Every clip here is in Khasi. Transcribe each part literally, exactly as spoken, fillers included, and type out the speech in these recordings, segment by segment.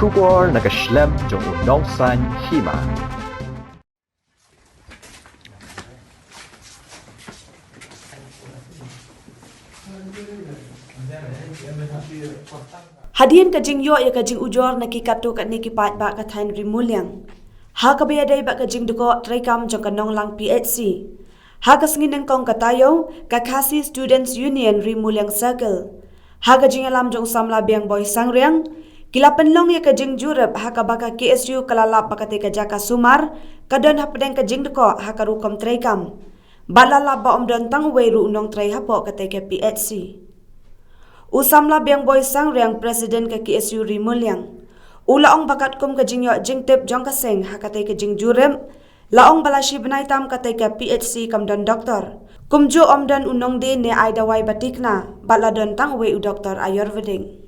Khubor na ka shlem jong u nongsan hima. Hadien ka jingïoh ïa ka jingujor na ki katto katne ki paidbah ka thaiñ Ri Muliang ha kaba ïadei bad ka jingdkoh treikam jong ka Nonglang P H C, ha ka sngi nyngkong ka taïew, ka Khasi Students Union Ri Muliang Circle, ha ka jingïalam jong u samla Biang Boy Sangriang, ki la pynlong ïa ka jingjurip ha kaba ka K S U ka la lap ba katei ka jaka sumar ka don hapdeng ka jingdkoh ha ka rukom treikam. Bad la lap ba ym don tang uwei ruh u nongtrei hapoh katei ka P H C. U samla Biang Boy Sangriang, President ka K S U Ri Muliang, u la ong ba katkum ka jingïoh jingtip jong ka seng ha katei ka jingjurip, la ong ba la shi bnai tam katei ka P H C kam don doktor. Kumjuh ym don u nongdie ne ai dawai ba thikna, bad la don tang uwei u doktor Ayurvedic.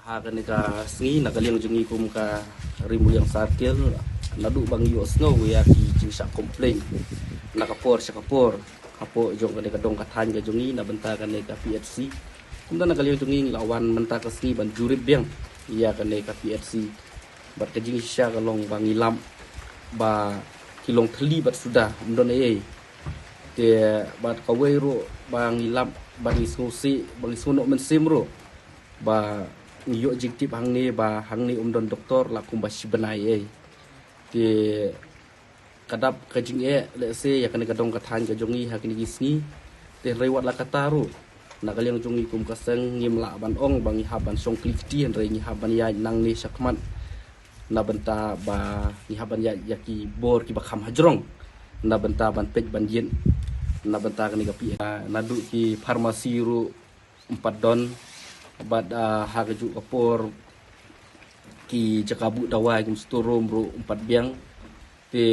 Ha kane ka sngi na ka liang jong ngi kum ka Ri Muliang Circle, naduh ba ngi ïohsngew ïa ki jingshah complain na ka por sha ka por hapoh jong kane ka dong ka thaiñ ka jong ngi na bynta kane ka P H C. Kumta na ka liang jong ngi ngi la wan mynta ka sngi ban jurip biang ïa kane ka P H C. Bad ka jingshisha ka long ba ngi lap ba ki long thylli bad suda, ym don ei ei. Te bad kawei ruh ba ngi lap bad ngi sngewsih, ba ngi sngewnoh mynsiem ruh ba ngi ïoh jingtip hangne ba hangne ym don doktor la kumba shi bnai ei. Te ka dap ka jingeh lehse ïa kane ka dong ka thaiñ ka jong ngi ha kine ki sngi. Te hynrei wat la katta ruh na ka liang jong ngi kum ka seng ngim lah ban ong ba ngi hap ban shong kli kti, hynrei ngi hap ban ïaid nangne shakhmat na bynta ba ngi hap ban ïaid ïa ki bor kiba kham hajrong na bynta ban peit ban ïit na bynta kane ka P H C. Naduh ki pharmacy ruh ym pat don, bad, ah, ha kajuh ka por ki jaka buh dawai kum store room ruh ym pat biang. Te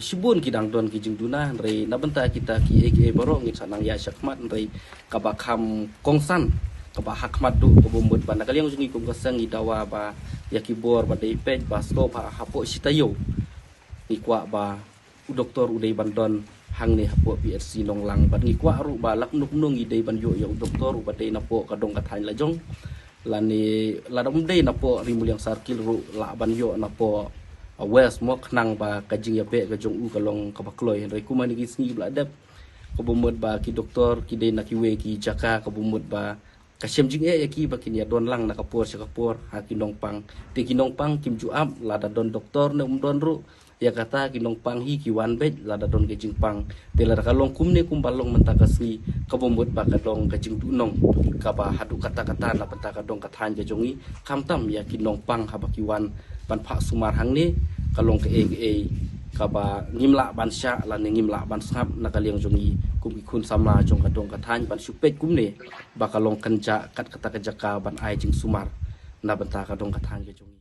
shibun ki dang don ki jingduna, hynrei na bynta kita kiei kiei baroh ngin sa nang ïaid shakhmat, hynrei kaba kham kongsan, kaba hakhmat duh, kaba mut ba na ka liang jong ngi kum ka seng ngi dawa ba ïa ki bor ba dei peit ba sngewbha hapoh shi taïew ngi kwah ba u doktor u dei ban don hangne hapoh P H C Nonglang, bad ngi kwah ruh ba la kumno kumno ngi dei ban ïoh ïa u doktor uba dei napoh ka dong ka thaiñ la jong. Lane lada ym dei napoh Ri Muliang Circle ruh lah ban ïoh napoh, ah, West mo, khnang ba ka jingïabeh ka jong u ka long kaba kloi. Hynrei kum ha kine ki sngi ba la dep, kaba mut ba ki doktor ki dei na kiwei ki jaka, kaba mut ba ka shem jingeh ïa ki ba kin ïa don lang na ka por sha ka por ha ki nongpang. Te ki nongpang kim ju ap lada don doktor ne ym don ruh. Ïa kata ki nongpang hi ki wan beit lada don ka jingpang. Te lada ka long kumne kumba long mynta ka sngi, kaba mut ba ka long ka jingduhnong kaba haduh katta katta na bynta ka dong ka thaiñ ka jong ngi, khamtam ïa ki nongpang haba ki wan ban phah sumar hangne, ka long kaei kaei kaba ngim lah ban shah lane ngim lah ban sngap na ka liang jong ngi kum ki khun samla jong ka dong ka thaiñ ban shu peit kumne ba ka long kynjah kat kata ka jaka ban ai jingsumar na bynta ka dong ka thaiñ ka jong ngi.